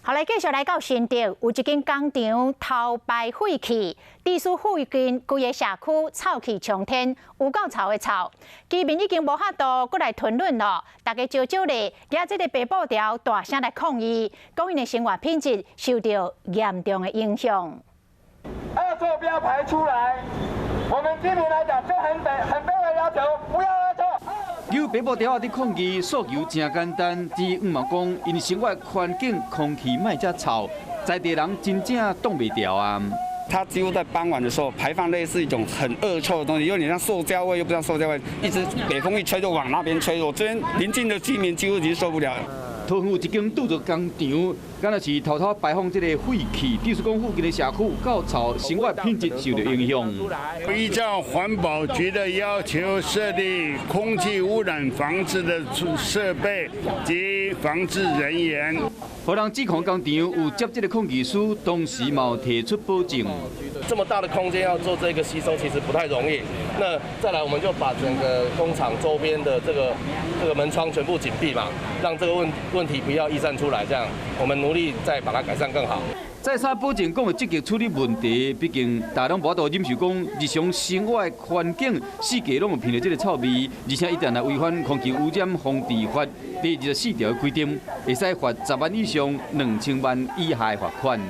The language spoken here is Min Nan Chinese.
好來，繼續來到新竹，有一間工廠偷排廢氣，致使附近規个社區臭氣沖天，有夠臭的臭。居民已經無法度閣來吞忍囉，大家招招咧，舉這个白布條大聲來抗議，講𪜶的生活品質受到嚴重的影響。惡臭不要排出來，我們居民來講就很很卑微要求，不要惡臭。有白布條仔佇抗議，訴求誠簡單，只毋嘛講，𪜶生活環境空氣莫遮臭，在地人真正擋袂牢啊！它幾乎在傍晚的時候排放類似一種很惡臭的東西，有點像塑膠味，又不像塑膠味，一直北風一吹就往那邊吹，我這邊鄰近的居民幾乎已經受不了。桃園有一間鑄造工廠，敢若是偷偷排放這个廢氣，致使講附近的社區有夠臭，生活品質受著影響。依照環保局的要求，設立空氣污染防治的設備及防治人員。予人指控工廠有接這个抗議書，當時嘛有提出保證。這麼大的空間要做這個吸收，其實不太容易。那再來，我們就把整個工廠周邊的這個門窗全部緊閉嘛，讓這個問題不要逸散出來。這樣，我們努力再把它改善更好。再三保證講會積極處理問題，畢竟大家攏無法度忍受講日常生活環境四界攏有聞著這个臭味，而且一旦若違反空氣污染防治法第24條的規定，會使罰10萬以上2000萬以下的罰款。